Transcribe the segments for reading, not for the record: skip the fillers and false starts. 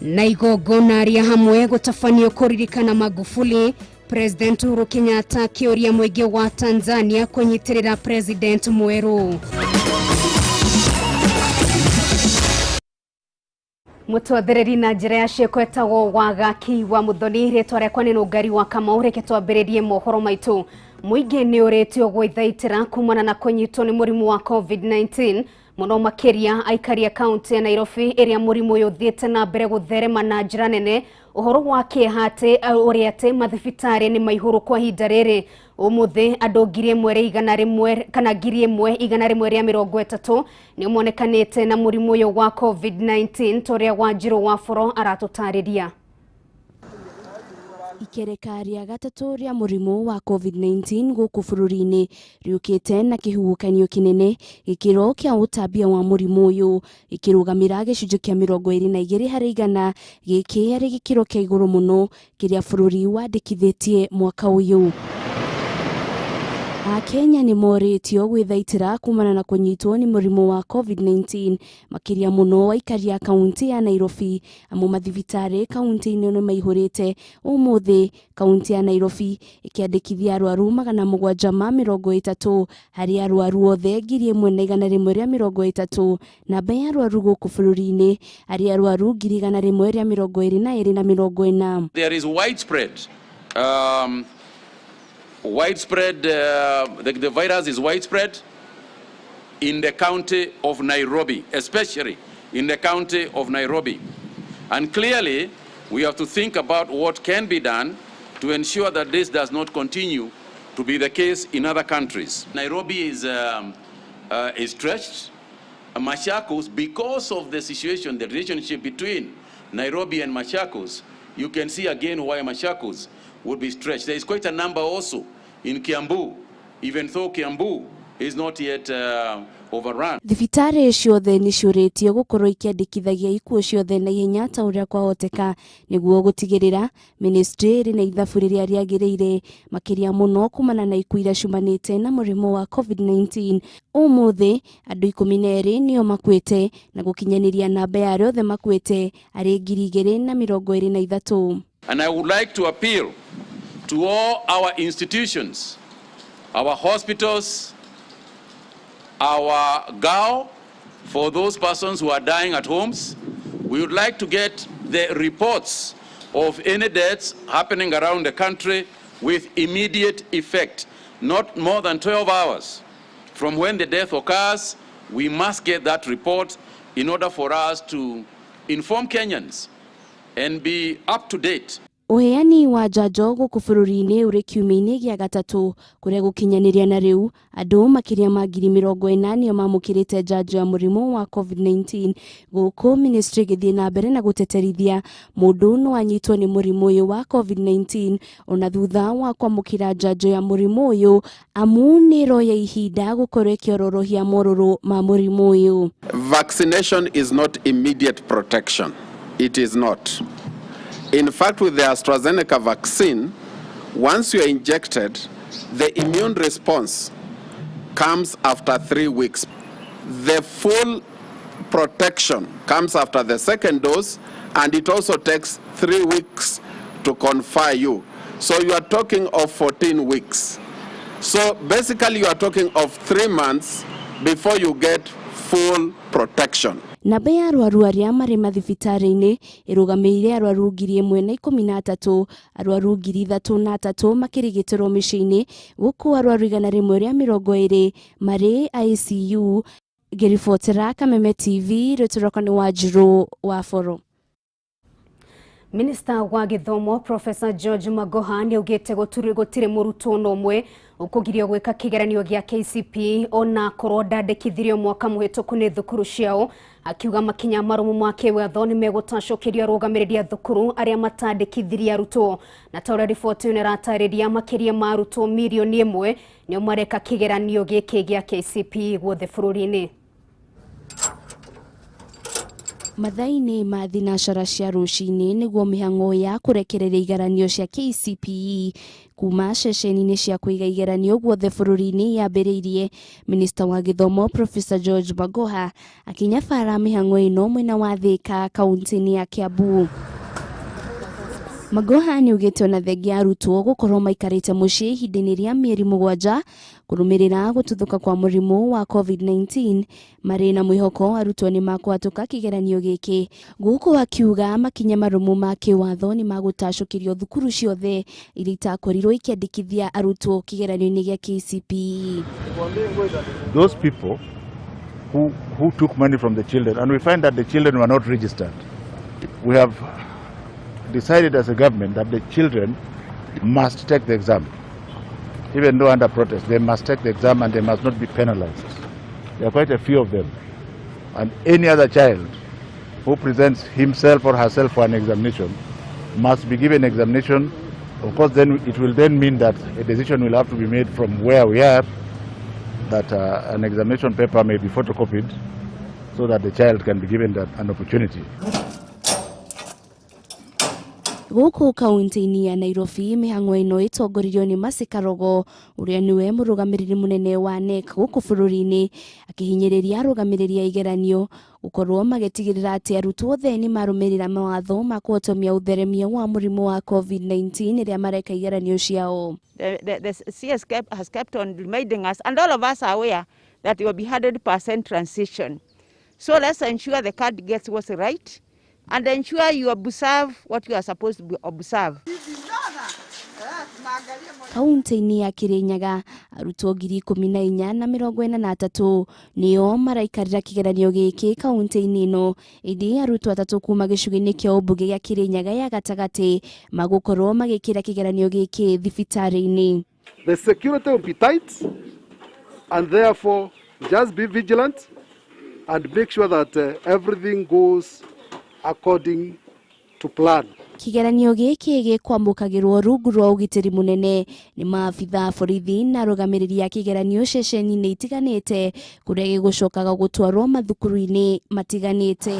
Na igongona rĩa hamwe gũtabanio kũririkana Magufuli. President Uhuru Kenyatta akĩũria mũingĩ wa Tanzania kũnyitĩrĩra president mwerũ. Mũtwathereri na njĩra ya ciĩko etagwo Wagaki wa Muthoni, rĩtwa rĩakwa nĩ Nũngari wa Kamau. Reke twambĩrĩrie mohoro maitũ. Mũingĩ nĩ ũrĩtio gwĩthaitĩra kumana na kũnyitwo nĩ mũrimũ wa COVID-19, mũno makĩria aikari a kaunti ya Nairobi ĩrĩa mũrimũ ũyũ ũthiĩte na mbere gũtherema na njĩra nene. Ũhoro wa kĩeha atĩ ũrĩa atĩ mathibitarĩ nĩ maihũrũ kwa ihinda rĩrĩ. Ũmũthĩ andũ 1,100 kana 1,130 nĩ monekanĩte na mũrimũ ũyũ wa COVID-19, ta ũrĩa Wanjirũ wa Boro aratũtarĩria. Ikereka rĩa gatatũ rĩa mũrimũ wa COVID-19 gũkũ bũrũri-inĩ rĩũkĩte na kĩhuhũkanio kĩnene, gĩkĩro kĩa ũtambia wa mũrimũ ũyũ gĩkĩrũgamĩra gĩcunjĩ kĩa 22%, gĩkĩ arĩ gĩkĩro kĩa igũrũ mũno kĩrĩa bũrũri wandĩkithĩtie mwaka ũyũ. Akenya nĩ morĩtio gwĩthaitĩra kumana na kũnyitwo nĩ mũrimũ wa COVID-19, makĩria mũno aikari a kaunti ya Nairobi, amu mathibitarĩ kaunti-inĩ nĩ maihũrĩte. Ũmũthĩ kaunti ya Nairobi ĩkĩandĩkithia arwaru 730 harĩ arwaru othe 1,130. Namba ya arwaru gũkũ bũrũri-inĩ arĩ arwaru 122,040. There is widespread, the virus is widespread in the county of Nairobi, especially in the county of Nairobi. And clearly, we have to think about what can be done to ensure that this does not continue to be the case in other countries. Nairobi is stretched. Machakos, because of the situation, the relationship between Nairobi and Machakos, you can see again why Machakos would be stretched. There is quite a number also in Kiambu, even though Kiambu is not yet overrun. Thibitarĩ ciothe nĩ ciũrĩtio gũkorwo ikĩandĩkithagia ikuũ ciothe na ihenya ta ũrĩa kwahoteka nĩguo gũtigĩrĩra ministry ĩrĩ na ithabu rĩrĩa rĩagĩrĩire, makĩria mũno kumana na ikuũ iria ciumanĩte na mũrimũ wa COVID-19. Ũmũthĩ andũ 12 nĩo makuĩte na gũkinyanĩria namba ya arĩa othe makuĩte arĩ 2,023. And I would like to appeal to all our institutions, our hospitals, our GAO, for those persons who are dying at homes. We would like to get the reports of any deaths happening around the country with immediate effect, not more than 12 hours from when the death occurs. We must get that report in order for us to inform Kenyans and be up to date. Ũheani wa njanjo gũkũ bũrũri-inĩ ũrĩ kiumia-inĩ gĩa gatatũ, kũrĩa gũkinyanĩria na rĩu andũ makĩria ma 40,000 nĩo mamũkĩrĩte njanjo ya mũrimũ wa COVID-19, gũkũ ministry ĩgĩthiĩ na mbere na gũteterithia mũndũ no anyitwo nĩ mũrimũ ũyũ wa COVID-19 ona thutha wa kwamũkĩra njanjo ya mũrimũ ũyũ, amu nĩ ĩroya ihinda gũkorwo ĩkĩororohia morũrũ ma mũrimũ ũyũ. Vaccination is not immediate protection. It is not. In fact, with the AstraZeneca vaccine, once you are injected, the immune response comes after 3 weeks. The full protection comes after the second dose, and it also takes 3 weeks to confer you. So you are talking of 14 weeks. So basically, you are talking of 3 months before you get full protection. Namba ya arwaru arĩa marĩ mathibitarĩ-inĩ ĩrũgamĩrĩire arwaru 1,013, arwaru 3,003 makĩrigitĩrwo mĩciĩ-inĩ, gũkũ arwaru 120 marĩ ICU. Ngĩribotera Kameme TV, rĩtwa rĩakwa nĩ Wanjirũ wa Boro. Minista wa gĩthomo Professor George Magoha nĩ augĩte gũtirĩ mũrutwo na ũmwe ũkũgirio gwĩka kĩgeranio gĩa KCPE ona korwo ndandĩkithirio mwaka mũhĩtũku nĩ thukuru ciao, akiuga makinya marũmu ma kĩwatho nĩ megũtacũkĩrio arũgamĩrĩri a thukuru arĩa matandĩkithirie arutwo. Na ta ũrĩa riboti ĩno ĩratarĩria, makĩria ma arutwo 1 mirioni nĩo mareka kĩgeranio gĩkĩ gĩa KCPE guothe bũrũri-inĩ. Mathaa-inĩ ma thinacara cia rũcinĩ nĩguo mĩhang'o ya kũrekereria igeranio cia KCPE kuma ceceni-inĩ cia kũiga igeranio guothe bũrũri-inĩ yambĩrĩirie. Minista wa gĩthomo Professor George Magoha akĩnyabara mĩhang'o ĩno mwena wa Thika kaunti-inĩ ya Kiambu. Magoha nĩaugĩte ona thengia arutwo gũkorwo maikarĩte mũciĩ ihinda-inĩ rĩa mĩeri 7 kũrũmĩrĩra gũtuthũka kwa mũrimũ wa COVID-19 marĩ na mwĩhoko arutwo nĩ makũhatũka kĩgeranio gĩkĩ. Gũkũ akiuga makinya marũmu ma kĩwatho nĩ magũtacũkĩrio thukuru ciothe iria itakorirwo ikĩandĩkithia arutwo kĩgeranio-inĩ gĩa KCPE. Those people who took money from the children, and we find that the children were not registered, we have decided as a government that the children must take the exam. Even though under protest, they must take the exam and they must not be penalized. There are quite a few of them. And any other child who presents himself or herself for an examination must be given examination. Of course, then it will then mean that a decision will have to be made from where we are, that an examination paper may be photocopied so that the child can be given that an opportunity. Gũkũ kaunti-inĩ ya Nairobi mĩhang'o ĩno ĩtongoririo nĩ Mercy Karogo ũrĩa nĩwe mũrũgamĩrĩri mũnene wa KNEC gũkũ bũrũri-inĩ akĩhinyĩrĩria arũgamĩrĩri a igeranio gũkorwo magĩtigĩrĩra atĩ arutwo othe nĩ marũmĩrĩra mawatho ma kũhotomia ũtheremia wa mũrimũ wa COVID-19 rĩrĩa mareka igeranio ciao. The CS has kept on reminding us, and all of us are aware that it will be 100% transition. So let's ensure the card gets what's right and ensure you observe what you are supposed to observe. Kaunti-inĩ ya Kirinyaga arutwo 14,043 nĩo maraikarĩra kĩgeranio gĩkĩ kaunti-inĩ ĩno, ĩndĩ arutwo 3 kuma gĩcunjĩ-inĩ kĩa ũmbunge gĩa Kirinyaga ya gatagatĩ magũkorwo magĩkĩra kĩgeranio gĩkĩ thibitarĩ-inĩ. The security will be tight, and therefore just be vigilant and make sure that everything goes according to plan. Kĩgeranio gĩkĩ gĩkwamũkagĩrwo rungu rwa ũgitĩri mũnene nĩ maabitha a borithi na arũgamĩrĩri a kĩgeranio ceceni-inĩ itiganĩte kũrĩa gĩgũcokaga gũtwarwo mathukuru-inĩ matiganĩte.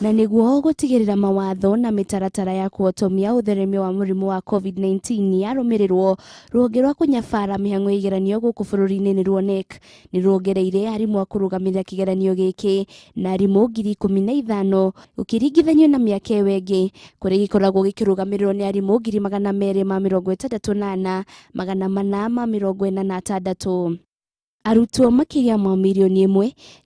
Na nĩguo gũtigĩrĩra mawatho na mĩtaratara ya kũhotomia ũtheremia wa mũrimũ wa COVID-19 yarũmĩrĩrwo, rũhonge rwa kũnyabara mĩhang'o ya igeranio gũkũ bũrũri-inĩ nĩruo KNEC nĩ ruongereire arimũ a kũrũgamĩrĩra kĩgeranio gĩkĩ na arimũ 15,000 gũkĩringithanio na mĩaka ĩyo ĩngĩ kũrĩa gĩkoragwo gĩkĩrũgamĩrĩrwo nĩ arimũ 264 446. Arutwo makĩria ma 1 million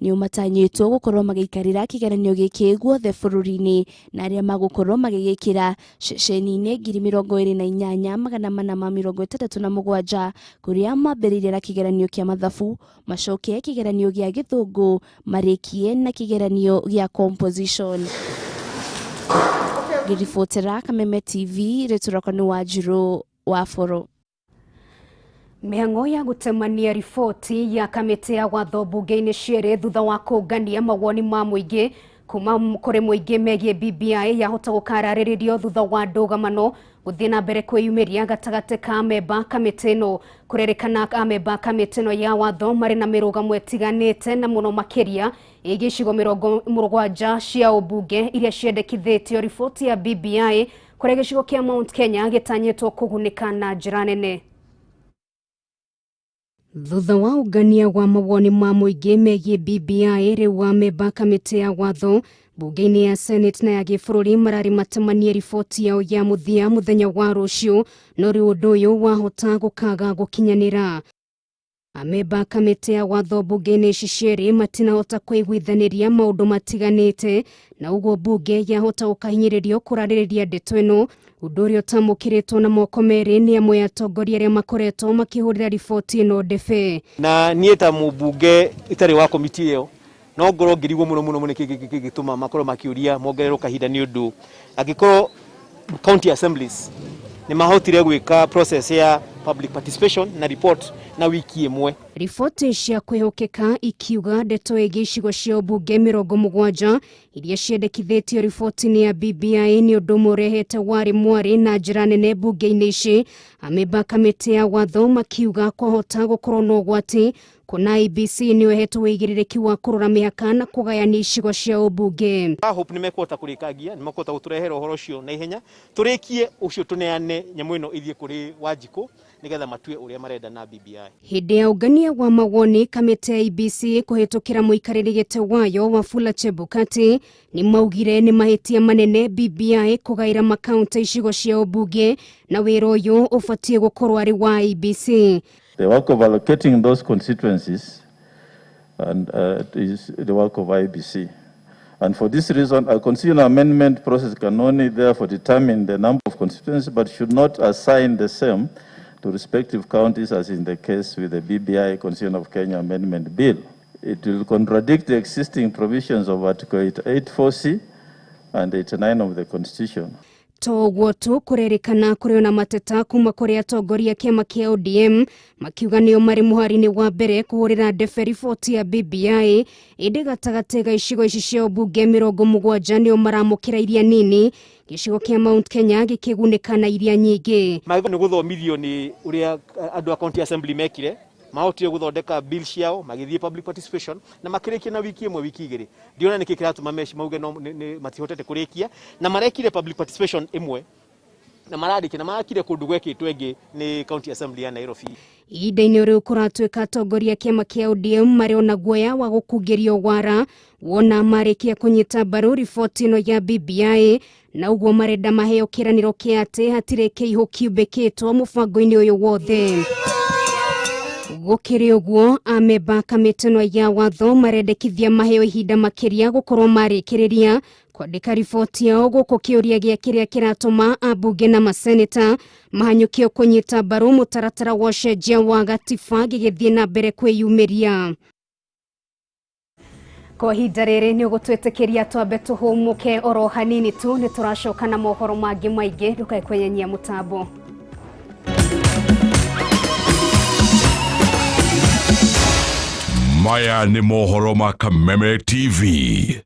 nĩo matanyĩtwo gũkorwo magĩikarĩra kĩgeranio gĩkĩ guothe bũrũri-inĩ na arĩa magũkorwo magĩgĩkĩra ceceni-inĩ 28,467 kũrĩa mambĩrĩirie na kĩgeranio kĩa mathabu, macoke kĩgeranio gĩa gĩthũngũ, marĩkie na kĩgeranio gĩa composition. Ngĩribotera Kameme TV, rĩtwa rĩakwa nĩ Wanjirũ wa Boro. Mĩhang'o ya gũtemania riboti ya kamĩtĩ ya watho mbunge-inĩ cierĩ thutha wa kũngania mawoni ma mũingĩ kuma kũrĩ mũingĩ megiĩ BBI yahota gũkararĩrĩrio thutha wa ndũgamano gũthiĩ na mbere kwĩyumĩria gatagatĩ ka amemba kamĩtĩ ĩno. Kũrerĩkana amemba kamĩtĩ ĩno ya watho marĩ na mĩrũgamo ĩtiganĩte na mũno makĩria ĩgiĩ icigo 70 cia ũmbunge iria ciendekithĩtio riboti ya BBI kũrĩa gĩcigo kĩa Mount Kenya gĩtanyĩtwo kũgunĩka na njĩra nene. Thutha wa ũngania wa mawoni ma mũingĩ megiĩ BBI, rĩu amemba kamĩtĩ ya watho mbunge-inĩ ya Senate na ya gĩbũrũri mararĩ matemanie riboti yao ya mũthia mũthenya wa rũciũ, no rĩu ũndũ ũyũ wahota gũkaga gũkinyanĩra. Amemba kamĩtĩ ya watho mbunge-inĩ ici cierĩ matinahota kũiguithanĩria maũndũ matiganĩte, na ũguo mbunge yahota gũkahinyĩrĩrio kũrarĩrĩria ndeto ĩno, ũndũ ũrĩa ũtamũkĩrĩtwo na moko merĩ nĩ amwe atongoria arĩa makoretwo makĩhũrĩra riboti ĩno ndebe. Na niĩ ta mũmbunge itarĩ wa komiti ĩyo no ngorwo ngĩrigwo mũno mũno mũno nĩkĩ gĩgĩtũma makorwo makĩũria mongererwo kahinda, nĩ ũndũ angĩkorwo county assemblies nĩ mahotire gwĩka process ya public participation na report Na wiki ĩmwe. Riboti cia kwĩhokeka ikiuga ndeto ĩgiĩ icigo cia ũmbunge 70 iria ciendekithĩtio riboti-inĩ ya BBI nĩ ũndũ ũmwe ũrehete warĩ mwarĩ na njĩra nene mbunge-inĩ ici. Amemba kamĩtĩ ya watho makiuga kwahota gũkorwo na ũgwati kuona IEBC nĩyo ĩhetwo ũigĩrĩrĩki wa kũrora mĩhaka na kũgayania icigo cia ũmbunge. I hope nĩ mekũhota kũrĩkangia, nĩ mekũhota gũtũrehera ũhoro ũcio na ihenya, tũrĩkie ũcio, tũneane nyamũ ĩno ithiĩ kũrĩ Wanjikũ nĩgetha matue ũrĩa marenda na BBI. Hĩndĩ ya ũngania wa mawoni, kamĩtĩ ya IEBC kũhĩtũkĩra mũikarĩri gĩtĩ wayo Wafula Chebukati nĩ maugire nĩ mahĩtia manene BBI kũgaĩra makaunti icigo cia ũmbunge na wĩra ũyũ ũbatiĩ gũkorwo arĩ wa IEBC. The work of allocating those constituencies and is the work of IEBC. And for this reason, a constitutional amendment process can only therefore determine the number of constituencies, but should not assign the same to respective counties, as in the case with the BBI Constitution of Kenya Amendment Bill. It will contradict the existing provisions of Article 84C and 89 of the Constitution. To ũguo tu, kũrerĩkana kũrĩ ona mateta kuma kũrĩ atongoria kĩama kĩa ODM makiuga nĩo marĩ mũhari-inĩ wa mbere kũhũrĩra ndebe riboti ya BBI, ĩndĩ gatagatĩ ga icigo ici cia ũmbunge 70 nĩo maramũkĩra iria nini, gĩcigo kĩa Mount Kenya gĩkĩgunĩka na iria nyingĩ. Magĩrĩirwo nĩ gũthomithio nĩ ũrĩa andũ a county assembly mekire, mahotire gũthondeka bill ciao, magĩthiĩ public participation na makĩrĩkia na wiki ĩmwe, wiki 2. Ndiona nĩkĩ kĩratũma meci mauge no matihotete kũrĩkia, na marekire public participation ĩmwe na mararĩkia na marakire kũndũ gwekĩtwo ĩngĩ nĩ county assembly ya Nairobi. Ihinda-inĩ rĩu kũratuĩka atongoria kĩama kĩa ODM marĩ ona guoya wa gũkungĩrio wara wona marĩkia kũnyita mbaru riboti ĩno ya BBI, na ũguo marenda maheo kĩranĩro kĩa atĩ hatirĩ kĩihũ kiumbĩkĩtwo mũbango-inĩ ũyũ wothe. Gũkĩrĩ ũguo, amemba kamĩtĩ ĩno ya watho marendekithia maheo ihinda makĩria gũkorwo marĩkĩrĩria kwandĩka riboti yao, gũkũ kĩũria gĩa kĩrĩa kĩratũma ambunge na maseneta mahanyũkio kũnyita mbaru mũtaratara wa ũcenjia wa gatiba gĩgĩthiĩ na mbere kwĩyumĩria. Kwa ihinda rĩrĩ nĩ ũgũtwĩtĩkĩria twambe tũhũmũke oro hanini tu, nĩ tũracoka na mohoro mangĩ maingĩ, ndũkae kwenyenyia mũtambo. Maya nĩ mohoro ma Kameme TV.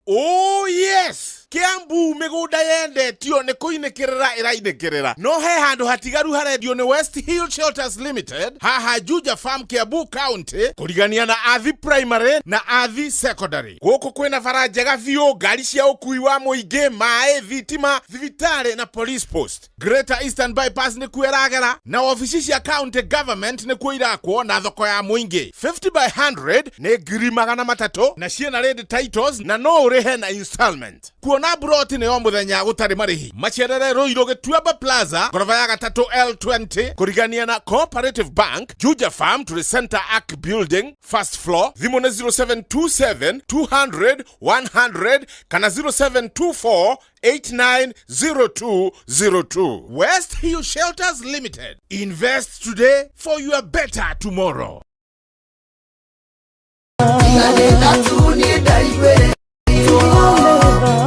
Oh yes, Kiambu mĩgũnda yendetio nĩ kũinĩkĩrĩra ĩrainĩkĩrĩra, no he handũ hatigaru harendio nĩ West Hill Shelters Limited haha Juja Farm, Kiambu County, kũrigania na Athi Primary na Athi Secondary. Gũkũ kwĩna bara njega biũ, ngari cia ũkui wa mũingĩ, maĩ, thitima, thibitarĩ na police post. Greater Eastern Bypass nĩkuo ĩragera, na obici cia county government nĩkuo irakwo, na thoko ya mũingĩ. 50 by 100 nĩ 300,000 na ciĩna ready titles na no ũrĩhe na installment. Kuona broti nĩ o mũthenya gũtarĩ marĩhi. Macerere Ruiru Gĩtuamba Plaza, ngoroba ya gatatũ L20, kũrigania na Cooperative Bank, Juja Farm to the Center Arc Building, first floor. Thimũ nĩ 0727 200 100 kana 0724 890202. West Hill Shelters Limited. Invest today for your better tomorrow.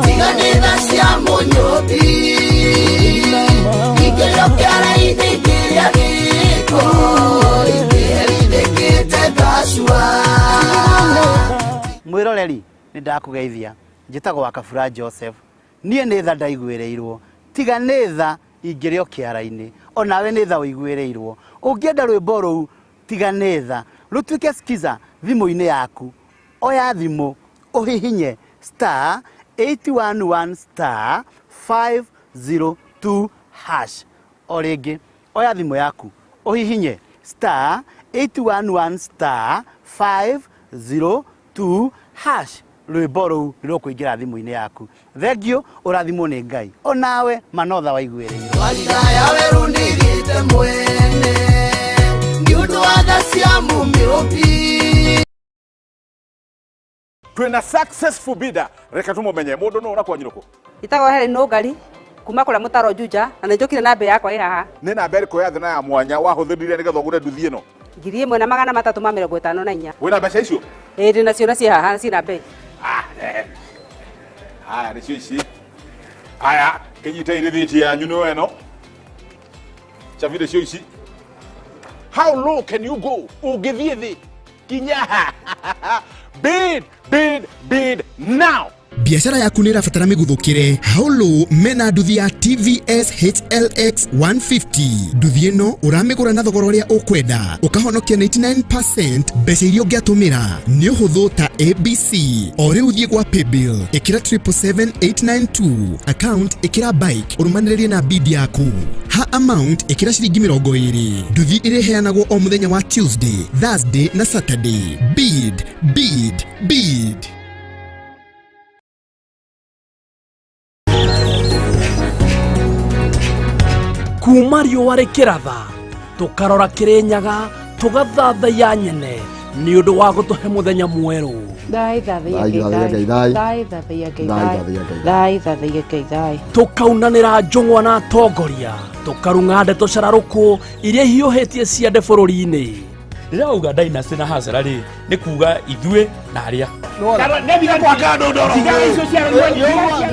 Tiganĩra cia mũnyũmbi ikĩrio kĩara-inĩ kĩrĩa gĩko ikĩherithĩkĩte ngacua. Mwĩroreri, nĩ ndakũgeithia, njĩtagwo Wakabura Joseph. Niĩ nĩ tha ndaiguĩrĩirwo, tiga nĩ tha ingĩrĩ o kĩara-inĩ. Onawe nĩ tha ũiguĩrĩirwo. Ũngĩenda rwĩmbo rũu tiga nĩ tha rũtuĩke skiza thimũ-inĩ yaku, oya thimũ ũhihinye star 811 star 502 hash. O rĩngĩ, oya thimũ yaku ũhihinye star 811 star 502 hash, rwĩmbo rũu nĩ rũkũingĩra thimũ-inĩ yaku. Thengiũ, ũrathimwo nĩ Ngai. Onawe manotha waiguĩrĩirwo. Warira ya werũ nĩgĩte mwene nĩ ũndũ wa tha cia mũmĩũmbi. Twina successful bidder, reke tumumenye mundu no urakwa nyiruku. Itagwo Helen Nũngari kuma kũrĩa mũtaro Juja, na nĩ njũkire na mbĩa yakwa ĩ haha. Nĩ namba ĩrĩkũ ya thĩ na ya mwanya wahũthĩrire nĩgetha ũgũre nduthi ĩno? 1354. Wĩna mbeca icio? Ĩĩ ndĩ nacio na ciĩ haha ciĩna mbei. Haya nĩcio ici. Haya kĩnyitei rĩthiti yanyu nĩ ĩno. Cabi nĩcio ici. How low can you go? Ũngĩthiĩ thĩ kinya ha? Bid, bid, bid now. Biacara yaku nä ĩrabatara mĩguthũkĩre. Haulu mena nduthi ya TVS HLX 150. Nduthi ĩno ũramĩgũra na thogora ũrĩa ũkwenda, ũkahonokia 99% mbeca iria ũngĩatũmĩra. Nĩ ũhũthũ ta ABC. O rĩu thiĩ gwa paybill, ĩkĩra 777892, account ĩkĩra bike, ũrũmanĩrĩrie na bid yaku. Ha amount ĩkĩra ciringi 20. Nduthi ĩrĩheanagwo o mũthenya wa Tuesday, Thursday na Saturday. Bid, bid, bid. Kuma riũa rĩkĩratha tũkarora Kĩrĩnyaga tũgathathaiya nyene nĩ ũndũ wa gũtũhe mũthenya mwerũ. Tũkaunanĩra njũng'wa na atongoria, tũkarung'a ndeto cararũkũ iria hiũhĩtie ciande bũrũri-inĩ. Rĩrĩa wauga dynasty na hasara rĩ, nĩ kuga ithuĩ na arĩa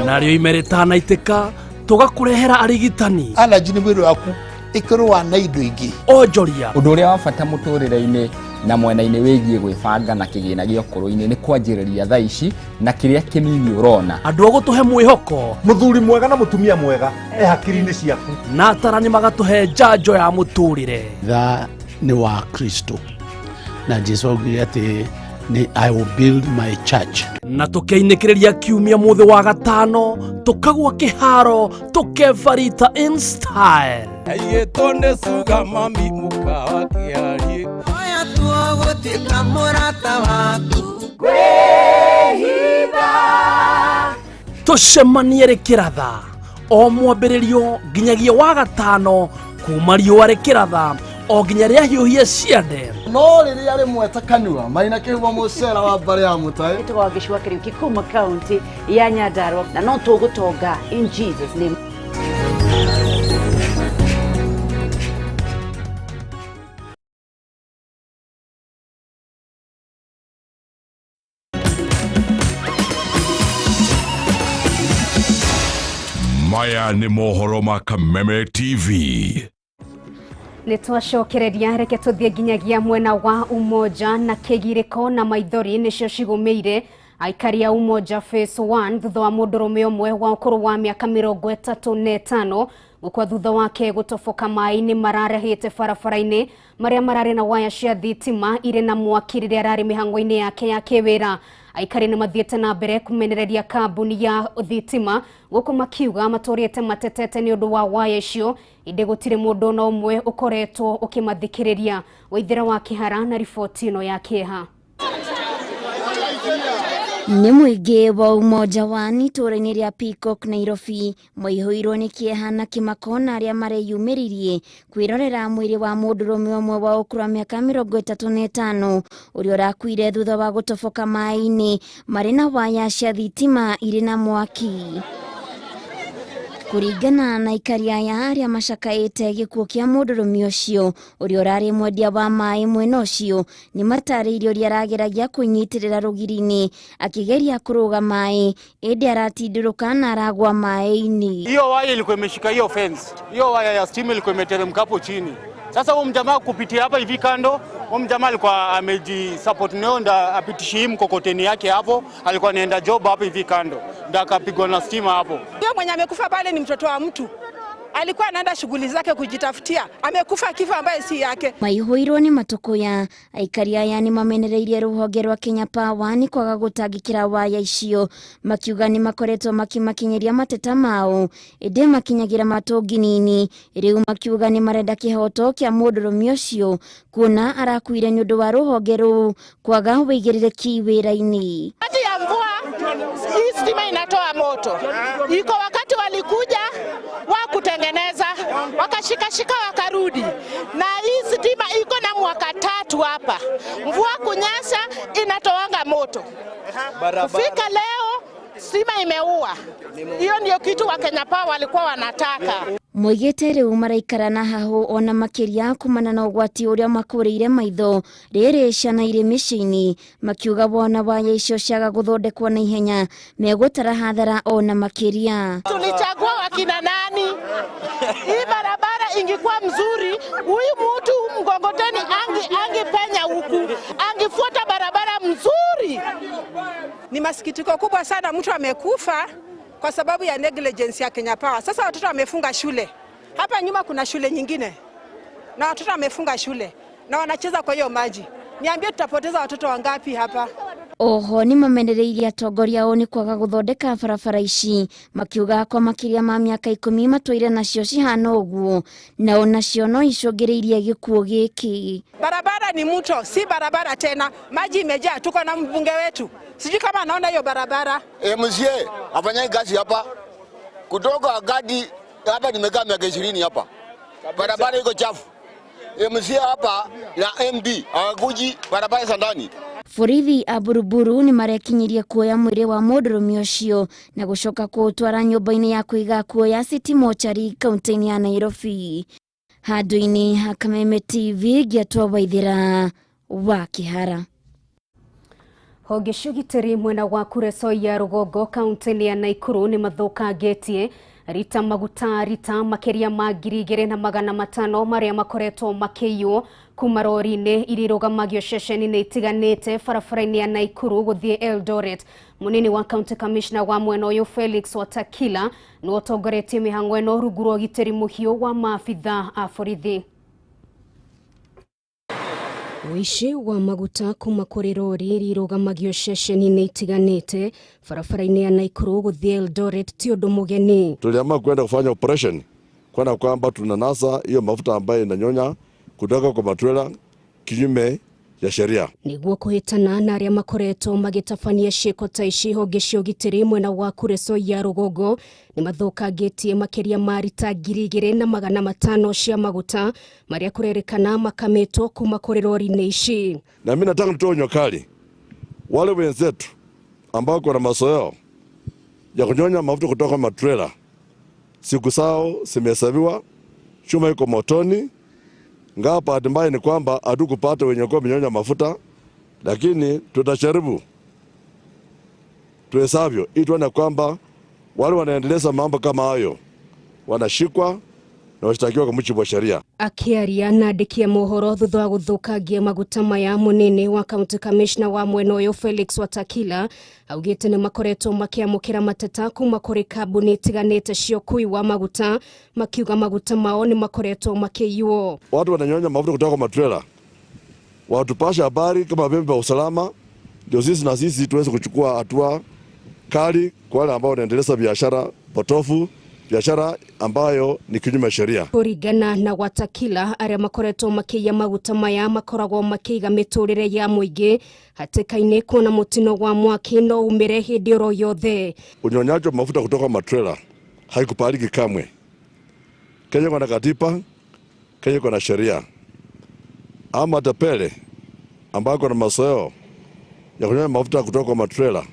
narĩo ime rĩtanaitĩka tũgakũrehera arigitani. Allergy nĩ mwĩrĩ waku ĩkĩrũa na indo ingĩ. Onjoria. Ũndũ ũrĩa wa bata mũtũrĩre-inĩ na mwena-inĩ wĩgiĩ gwĩbanga na kĩgĩna gĩa ũkũrũ-inĩ nĩ kwanjĩrĩria thaa ici na kĩrĩa kĩnini ũrona. Andũ a gũtũhe mwĩhoko. Mũthuri mwega na mũtumia mwega e hakiri-inĩ ciaku. Na atarani magatũhe njanjo ya mũtũrĩre. Tha nĩ wa Kristo na Jesu augire atĩ nĩ I will build my church. Na tũkeinĩkĩrĩria kiumia mũthĩ wa gatano tũkagwa kĩharo tũkebarita in style. Aigĩtwo nĩ cuga mami mũkawa kĩarie. Oya tuo gũtuĩka mũrata waku. Kwĩhitha. Tũcemanie rĩkĩratha o mwambĩrĩrio nginyagia wa gatano kuma riũa rĩkĩratha o nginya rĩahiũhie ciande. No rĩrĩa rĩmwe ta kanua maina kĩhumo mũcera wa mbarĩ ya mũtaĩ. Ĩtagwo Wangeci Kariuki kuma kaunti ya Nyandarua na no tũgũtonga in Jesus name. Maya nĩ mohoro ma Kameme TV. Nĩ twacokereria reke tũthiĩ nginyagia mwena wa Umoja na kĩgirĩko na maithori nĩcio cigũmĩire aikari a Umoja Phase 1 thutha wa mũndũrũme ũmwe wa ũkũrũ wa mĩaka 35 gũkua thutha wake gũtoboka maĩ-inĩ mararehete barabara-inĩ marĩa mararĩ na waya cia thitima irĩ na mwaki rĩrĩa ararĩ mĩhang'o-inĩ yake ya kĩwĩra. Aikari nĩ mathiĩte na mbere kũmenereria kambuni ya thitima gũkũ makiuga matũrĩte matetete nĩ ũndũ wa waya icio ĩndĩ gũtirĩ mũndũ ona ũmwe ũkoretwo ũkĩmathikĩrĩria. Waithera wa Kĩhara na riboti ĩno ya kĩeha. Nĩ mũingĩ wa Umoja wa itũũra-inĩ rĩa Peacock Nairobi maihũirwo nĩ kĩeha na kĩmako na arĩa mareyumĩririe kwĩrorera mwĩrĩ wa mũndũrũme ũmwe wa ũkũrũ wa mĩaka 35 ũrĩa ũrakuire thutha wa gũtoboka maĩ-inĩ marĩ na waya cia thitima irĩ na mwaki. Kũringana na aikari aya arĩa macakaĩte gĩkuũ kĩa mũndũrũme ũcio ũrĩa ũrarĩ mwendia wa maĩ mwena ũcio nĩ matarĩirie ũrĩa arageragia kwĩnyitĩrĩra rũgiri-inĩ akĩgeria kũrũga maĩ ĩndĩ aratindũrũka na aragwa maĩ-inĩ. Hiyo waya ilikuwa imeshika hiyo fence, hiyo waya ya stima ilikuwa imeteremka hapo chini. Sasa huyo mjamaa kupitia hapa hivi kando, huyo mjamaa alikuwa ameji support ndio ndo apitishie mkokoteni yake hapo, alikuwa anaenda job hapo hivi kando, ndo akapigwa na stima hapo. Huyo mwenye amekufa pale ni mtoto wa mtu. Alikuwa anaenda shughuli zake kujitafutia, amekufa kifo ambaye si yake. Maihũirwo nĩ matũkũya aikari aya nĩ mamenereirie rũhonge rwa Kenya Power nĩ kwaga gũtangĩkĩra waya icio makiuga nĩ makoretwo makĩmakinyĩria mateta mao ĩndĩ makinyagĩra matũngi-inĩ. Rĩu makiuga nĩ marenda kĩhoto kĩa mũndũrũme ũcio kuona arakuire nĩ ũndũ wa rũhonge rũu kwaga wĩigĩrĩrĩki wĩra-inĩ. Wakati ya mvua hii stima inatoa moto. Iko wakati walikuja wakutengeneza wakashikashika wakarudi, na hii stima iko na mwaka 3 hapa. Mvua kunyesha inatoanga moto. Kufika leo stima imeua. Hiyo ndio kitu wa Kenya Power walikuwa wanataka. Moigĩte rĩu maraikara na hahũ ona makĩria kumana na ũgwati ũrĩa makũrĩire maitho rĩrĩ ciana irĩ mĩciĩ-inĩ, makiuga wona waya icio ciaga gũthondekwo na ihenya megũtara hathara ona makĩria. Tulichagua wakina nani? Hii barabara ingekuwa mzuri, huyu mtu mgongoteni angepenya huku, angefuata barabara mzuri. Ni masikitiko kubwa sana, mtu amekufa kwa sababu ya negligence ya Kenya Power. Sasa watoto wamefunga shule. Hapa nyuma kuna shule nyingine na watoto wamefunga shule na wanacheza kwa hiyo maji. Niambie, tutapoteza watoto wangapi hapa? Oho nĩ mamenereirie atongoria ao nĩ kwaga gũthondeka barabara ici, makiuga kwa makĩria ma mĩaka 10 matũire nacio cihana ũguo, na onacio no icũngĩrĩirie gĩkuũ gĩkĩ. Barabara ni mto, si barabara tena. Maji imejaa, tuko na mbunge wetu. Sijui kama anaona hiyo barabara. MCA afanyai kazi hapa. Kutoka wakati hapa nimekaa miaka 20 hapa. Barabara iko chafu. MCA hapa na MD hawakuji barabara za ndani. Borithi a Buruburu nĩ marekinyirie kuoya mwĩrĩ wa mũndũrũme ũcio na gũcoka kũũtwara nyũmba-inĩ ya kũiga kuo ya City Mortuary kaunti-inĩ ya Nairobi. Handũ-inĩ ha Kameme TV ngĩatua Waithĩra wa Kĩhara. Honge cia ũgitĩri mwena wa Kuresoi ya rũgongo kaunti-inĩ ya Nakuru nĩ mathũkangĩtie rita maguta rita makĩria ma 2500 marĩa makoretwo makĩiywo kuma rori-inĩ iria irũgamagio ceceni-inĩ itiganĩte barabara-inĩ ya Nakuru gũthiĩ Eldoret. Mũnini wa County Commissioner wa mwena ũyũ Felix Watakila nĩwe ũtongoretie mĩhang'o ĩno rungu rwa ũgitĩri mũhiũ wa maabitha a borithi. Ũici wa maguta kuma kũrĩ rori iria irũgamagio ceceni-inĩ itiganĩte barabara-inĩ ya Nakuru gũthiĩ Eldoret ti ũndũ mũgeni. Tuliamua kwenda kufanya operation kuona kwamba tunanasa hiyo mafuta ambayo inanyonya kutoka kwa matrela kinyume ya sheria. Nĩguo kũhĩtana na arĩa makoretwo magĩtabania ciĩko ta ici, honge cia ũgitĩri mwena wa Kuresoi ya rũgongo nĩ mathũkangĩtie makĩria ma rita 2500 cia maguta marĩa kũrerĩkana makamĩtwo kuma kũrĩ rori-inĩ ici. Na mimi nataka nitoe onyo kali wale wenzetu ambao kuna mazoea ya kunyonya mafuta kutoka matrela, siku zao zimehesabiwa, chuma iko motoni. Ingawa bahati mbaya ni kwamba hatukupata wenye kuwa wamenyonya mafuta, lakini tutajaribu tuwezavyo ili tuone kwamba wale wanaendeleza mambo kama hayo wanashikwa na washtakiwa kwa mujibu wa sheria. Akĩaria na andĩki a mohoro thutha wa gũthũkangia maguta maya, mũnini wa County Commissioner wa mwena ũyũ Felix Watakila augĩte nĩ makoretwo makĩamũkĩra mateta kuma kũrĩ kambuni itiganĩte cia ũkui wa maguta, makiuga maguta mao nĩ makoretwo makĩiywo. Watu wananyonya mafuta kutoka kwa matrela, watupashe habari kama vyombo vya usalama, ndio sisi na sisi tuweze kuchukua hatua kali kwa wale ambao wanaendeleza biashara potofu, biashara ambayo ni kinyume sheria. Kũringana na Watakila, arĩa makoretwo makĩiya maguta maya makoragwo makĩiga mĩtũrĩre ya mũingĩ hatĩka-inĩ kuona mũtino wa mwaki no umĩre hĩndĩ oro yothe. Unyonyaji wa mafuta kutoka matrela haikubaliki kamwe. Kenya kuna katiba, Kenya kuna sheria. Ama tapele ambao kuna mazoea ya kunyonya mafuta kutoka matrela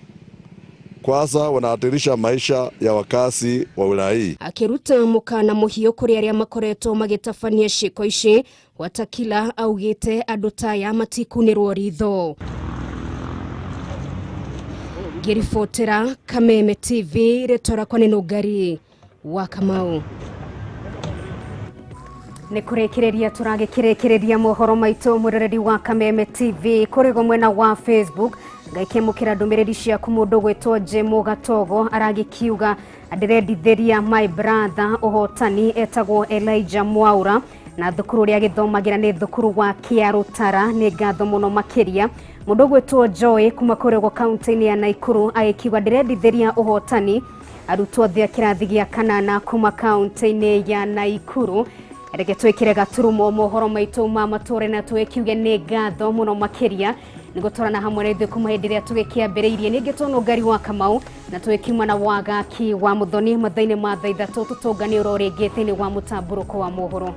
kwanza wanahatarisha maisha ya wakazi wa wilaya hii. Akiruta mukana muhiũ kũrĩ arĩa makoretwo magĩtabania ciĩko ici, Watakila augĩte andũ ta aya matikunĩrwo ritho. Ngĩribotera Kameme TV, rĩtwa rĩakwa nĩ Nũngari wa Kamau. Nĩ kũrĩkĩrĩria tũragĩkĩrĩkĩrĩria mohoro maitũ mũroreri wa Kameme TV kũrĩ mwena wa Facebook. Ngaikĩamũkĩra ndũmĩrĩri ciaku mũndũ gwĩtwo Jemo Gatogo aragĩkiuga ndĩrendithĩria my brother ũhotani etagwo Elijah Mwaura na thukuru ũrĩa agĩthomagĩra nĩ thukuru wa Kĩarũtara. Nĩ ngatho mũno makĩria. Mũndũ gwĩtwo Joy kuma kũrĩ kaunti-inĩ ya Nakuru agĩkiuga ndĩrendithĩria ũhotani arutwo othe a kĩrathi gĩa kanana kuma kaunti-inĩ ya Nakuru. Reke twĩkĩre gaturumo mohoro maitũ ma matũũra na twĩkiuge nĩ ngatho mũno makĩria nĩgũtwarana hamwe na ithuĩ kuma hĩndĩ ĩrĩa tũgĩkĩambĩrĩirie. Ningĩ twono Ngari wa Kamau na twĩkiuma na Wagaki wa Mũthoni mathaa-inĩ ma thaa 3 tũtũngane oro rĩngĩ thĩinĩ wa mũtambũrũko wa mohoro.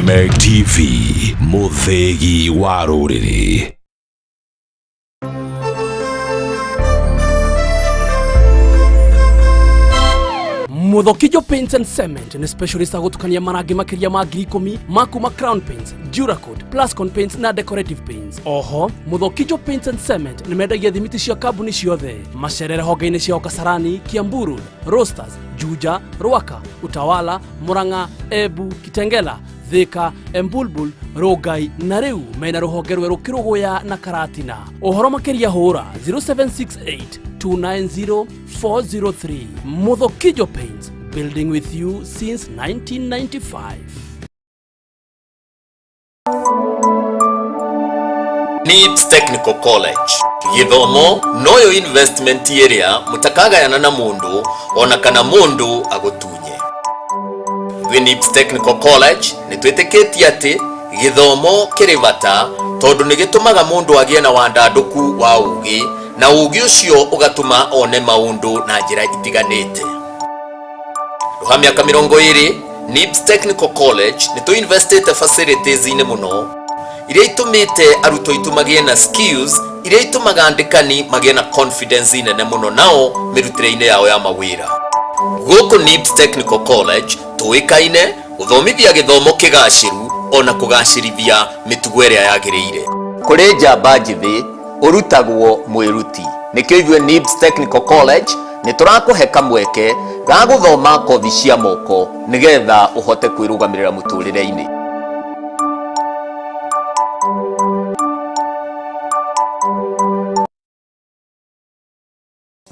Kameme TV, mũthĩgi wa rũrĩrĩ. Muthokijo Paints and Cement nĩ specialist a gũtukania marangi makĩria ma 10,000 ma kuma Crown Paints, Duracoat, Plascon Paints na Decorative Paints. Oho, Muthokijo Paints and Cement nĩ mendagia thimiti cia kambuni ciothe. Macerere honge-inĩ ciao Kasarani, Kiambu Road, Roasters, Juja, Ruaka, Utawala, Murang'a, Embu, Kitengela, Thika, Embulbul, Rongai na rĩu mena rũhonge rwerũ Kĩrũgũya na Karatina. Ũhoro makĩria hũra 0768 290 403. Muthokijo Paints, building with you since 1995. NIBS Technical College gĩthomo noyo investment ĩrĩa mũtakagayana na mũndũ ona kana mũndũ agũtunye. Twĩ NIBS Technical College nĩ twĩtĩkĩtie atĩ gĩthomo kĩrĩ bata tondũ nĩ gĩtũmaga mũndũ agĩe na wandandũku wa ũgĩ na ũgĩ ũcio ũgatũma one maũndũ na njĩra itiganĩte. Rũha mĩaka 20 NIBS Technical College nĩ tũinvestĩte facilities-inĩ mũno iria itũmĩte arutwo aitũ magĩe na skills iria itũmaga andĩkani magĩe na confidence nene mũno nao mĩrutĩre-inĩ yao ya mawĩra. Gũkũ NIBS Technical College tũĩkaine gũthomithia gĩthomo kĩgacĩru ona kũgacĩrithia mĩtugo ĩrĩa yagĩrĩire. Kũrĩ njamba njĩthĩ ũrutagwo mwĩruti nĩkĩo ithuĩ NIBS Technical College nĩ tũrakũhe kamweke ga gũthoma kothi cia moko nĩgetha ũhote kwĩrũgamĩrĩra mũtũrĩre-inĩ.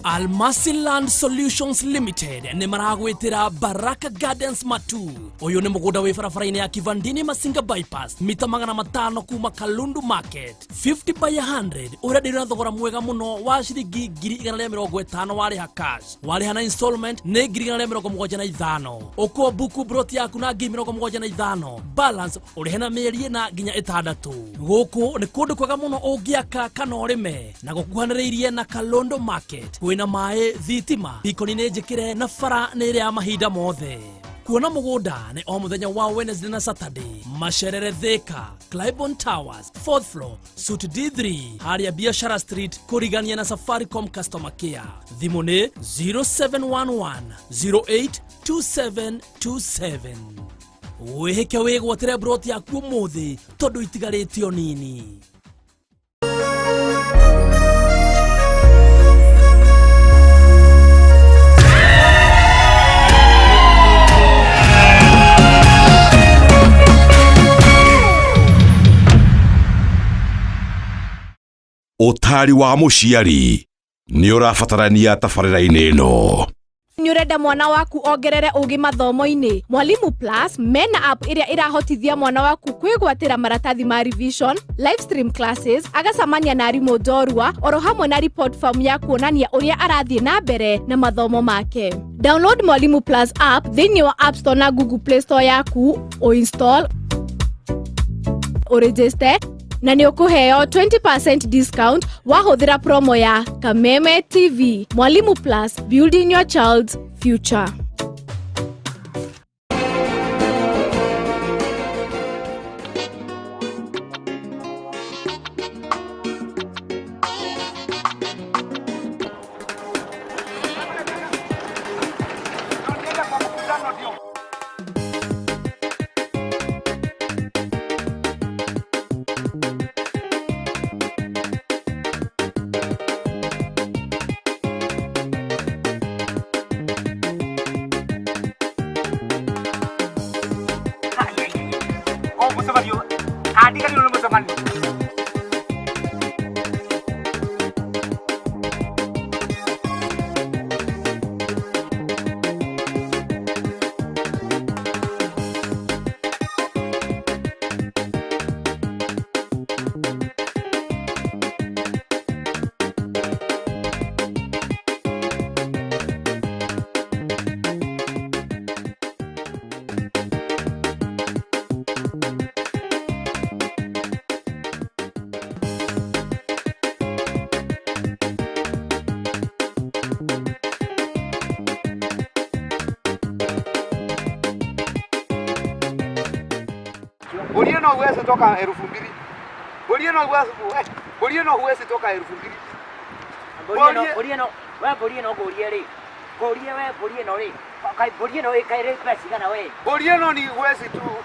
Almasi Land Solutions Limited nĩ maragwĩtĩra Baraka Gardens Matu. Ũyũ nĩ mũgũnda wĩ barabara-inĩ ya Kivandini Masinga Bypass, mita 500 kuma Kalundu Market, 50 by 100 ũrenderio na thogora mwega mũno wa ciringi 150,000 warĩha cash, warĩha na installment nĩ 175,000. Ũkũ buku broti yaku na 75,000, balance ũrĩhe na mĩeri 4 nginya 6. Gũkũ nĩ kũndũ kwega mũno ũngĩaka kana ũrĩme na gũkuhanĩrĩirie na Kalundu Market. Kwĩna maĩ, thitima, ikoni nĩ njĩkĩre na bara nĩ ĩrĩa ya mahinda mothe. Kuona mũgũnda nĩ o mũthenya wa Wednesday na Saturday. Macerere Thika, Cliburn Towers, 4th floor, Suite D3, harĩa Biashara Street, kũrigania na Safaricom Customer Care. Thimũ nĩ 0711 082727. Wĩhĩke wĩgwatĩre broti yaku ũmũthĩ tondũ itigarĩte o nini. Ũtari wa mũciari nĩ ũrabatarania tabarĩra-inĩ ĩno. Nĩ ũrenda mwana waku ongerere ũgĩ mathomo-inĩ? Mwalimu Plus mena app ĩrĩa ĩrahotithia mwana waku kwĩgwatĩra maratathi ma revision, live stream classes, agacamania na arimũ njorua oro hamwe na report form ya kuonania ũrĩa arathiĩ na mbere na mathomo make. Download Mwalimu Plus app thĩinĩ wa App Store na Google Play Store yaku, ũinstall, ũregister na nĩ ũkũheo 20% discount wahũthĩra promo ya Kameme TV. Mwalimu Plus, building your child's future. Mbũri ĩno huwezi toka 2000. Mbũri ĩno huwezi, mbũri ĩno huwezi toka 2000. Mbũri ĩno, mbũri ĩno, we mbũri ĩno ngũrie rĩ. Ngũrie we mbũri ĩno rĩ. Kaĩ mbũri ĩno ĩ kaĩ rĩ mbeca cigana we? Mbũri ĩno ni huwezi tu.